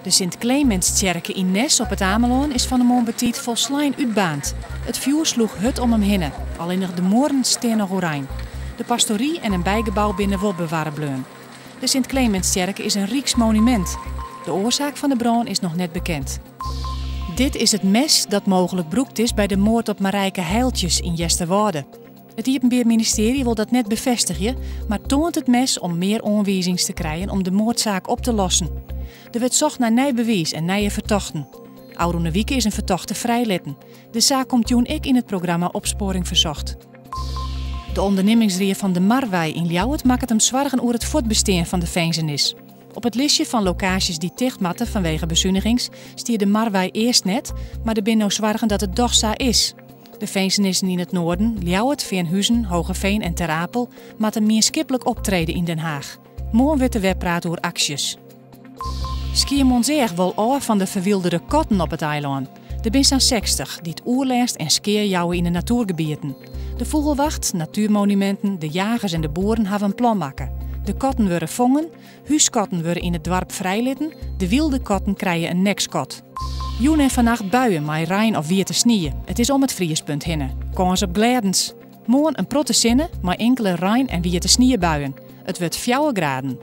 De Sint Clemenstsjerke yn Nes op It Amelân is fan 'e moarn betiid folslein útbaarnd. It fjoer sloech hurd om him hinne. Allinnich de muorren stean noch oerein. De pastory en in bygebou binne wol bewarre bleaun. De Sint Clemenstsjerke is in ryksmonumint. De oarsaak fan de brân is noch net bekend. Dit is it mes dat mooglik brûkt is by de moard op Marijke Heijltjes yn Easterwâlde. It Iepenbier Ministearje wol dat net befêstigje, mar toant it mes om mear oanwizings te krijen om de moardsaak op te lossen. Der wurdt socht nei nij bewiis en nije fertochten. Ofrûne wike is in fertochte frijlitten. De saak komt jûn ek yn it programma Opsporing Verzocht. De ûndernimmingsrie fan de Marwei yn Ljouwert makket him soargen oer it fuortbestean fan de finzenis. Op it listje fan lokaasjes dy't ticht moatte fanwege besunigings stie de Marwei earst net, mar der binne no soargen dat it dochs sa is. De finzenissen yn it Noarden, Ljouwert, Feanhuzen, Hoogeveen en Ter Apel, moatte mienskiplik optrede yn Den Haag. Moarn wurdt der wer praat oer aksjes. Skiermûntseach wol ôf fan de ferwyldere katten op it eilân. Der binne sa'n 60 dy't oerlêst en skea jouwe yn de natoergebieten. De fûgelwacht, natuermonuminten, de jagers en de boeren hawwe in plan makke. De katten wurde fongen, húskatten wurde yn it doarp frijlitten, de wylde katten krije in nekskot. Jûn en fannacht buien mei rein of wiete snie. It is om it friespunt hinne. Kâns op glêdens. Moarn in protte sinne mei inkele rein en wiete sniebuien. It wurdt 4 graden.